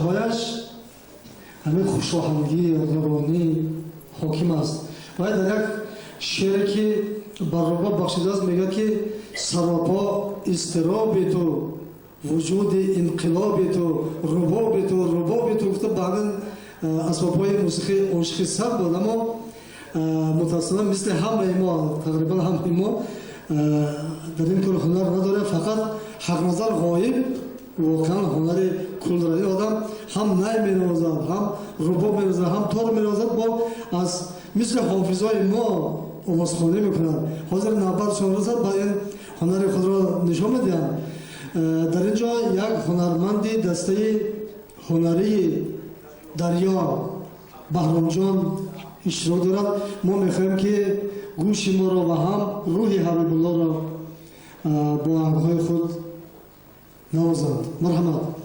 Сурудаҳояш ҳамин хушоҳангӣ, равонӣ ҳоким аст. Вай дар як шере, ки ба рубоб бахшидааст, мегӯяд, ки саропо изтироби ту, вуҷуди инқилоби ту, рубоби ту, рубоби ту, гуфта, ба ҳамин асбобҳои мусиқӣ ошиқи сар буд. Аммо мутаассифона, мисли ҳамаи мо, тақрибан ҳамаи мо дар ин кор ҳунар надорем. Фақат Ҳақназар Ғоиб воқеан ҳунари кул дорад. Ин одам ҳам най менавозад, ҳам рубоб менавозад, ҳам тор менавозад, бо аз мисли ҳофизои мо овозхонӣ мекунад. Ҳозир навбатшон расад, ба ин ҳунари худро нишон медиҳанд. Дар ин ҷо як ҳунарманди дастаи ҳунарии Дарё, Баҳромҷон, иштирок дорад. Мо мехоҳем, ки гӯши моро ва ҳам рӯҳи Ҳабибуллоро бо оҳангҳои худ навозанд. Марҳамат.